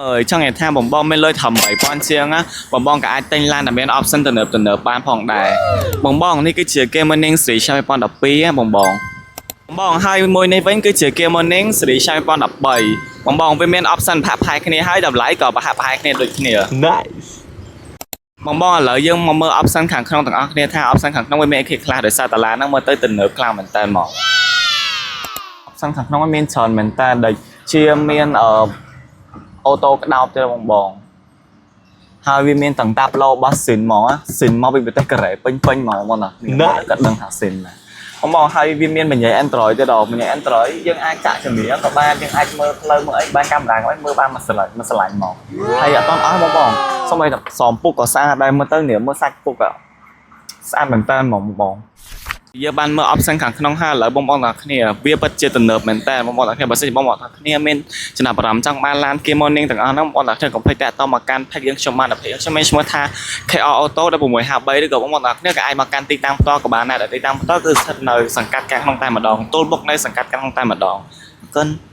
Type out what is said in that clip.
អើយចង់និយាយថាបងបងមានលុយត្រឹម3000ជាងណាបងបងក៏អាចទិញឡានដែលមាន option ទំនើបទំនើបបានផងដែរបងបងនេះគឺជា Kia Morning Series ឆ្នាំ2012ណាបងបងបងហើយមួយនេះវិញគឺជា Kia Morning Series ឆ្នាំ2013បងបងវាមាន option ផាក់ផាយគ្នាហើយតម្លៃក៏ប្រហាក់ប្រហែលគ្នាដូចគ្នា Nice. បងបងឥឡូវយើងមកមើល option ខាងក្នុងទាំងអស់គ្នាថា option ខាងក្នុងវាមានអីគេខ្លះដោយសារតាឡានហ្នឹងមើលទៅទំនើបខ្លាំងមែនតើមក option ខាងក្នុងវាមានច្រើនមែនតើដូចជាមានអឺ auto ក្តោបទេបងបងហើយវាមានទាំងតាប់ឡូរបស់ស៊ីនហ្មងស៊ីនមកពីប្រទេសកូរ៉េពេញពេញហ្មងបងណាគាត់ដឹងថាស៊ីនណាបងបងហើយវាមានបញ្ញា Android ទេដល់បញ្ញា Android យើងអាចចាក់ជំនាញក៏បានយើងអាចមើលផ្លូវមើលអីបានកាមេរ៉ាក៏មើលបានមួយស្លាញ់មួយស្លាញ់ហ្មងហើយអត់តអស់បងបងសូម្បីតែសមពុកក៏ស្អាតដែរមើលទៅនេះមើលសាច់ពុកស្អាតមែនតើហ្មងបង យើងបានមើល option ខាងក្នុងហើយឥឡូវបងប្អូនទាំងគ្នាវាពិតជាទំនើបមែនតើបងប្អូនទាំងគ្នាបើសិនជាបងប្អូនទាំងគ្នាមានចំណាប់អារម្មណ៍ចង់បានឡាន Kia Morning ទាំងអស់ហ្នឹងបងប្អូនទាំងគ្នាកុំភ្លេចតាក់ទងមកកាន់ page យើងខ្ញុំបានដល់ page យើងខ្ញុំមានឈ្មោះថា KR Auto 1653ឬក៏បងប្អូនទាំងគ្នាក៏អាចមកកាន់ទីតាំងផ្ទាល់ក៏បានដែរដែលទីតាំងផ្ទាល់គឺស្ថិតនៅសង្កាត់កាំងក្នុងតែម្ដងទល់មុខនៅសង្កាត់កាំងក្នុងតែម្ដងអរគុណ។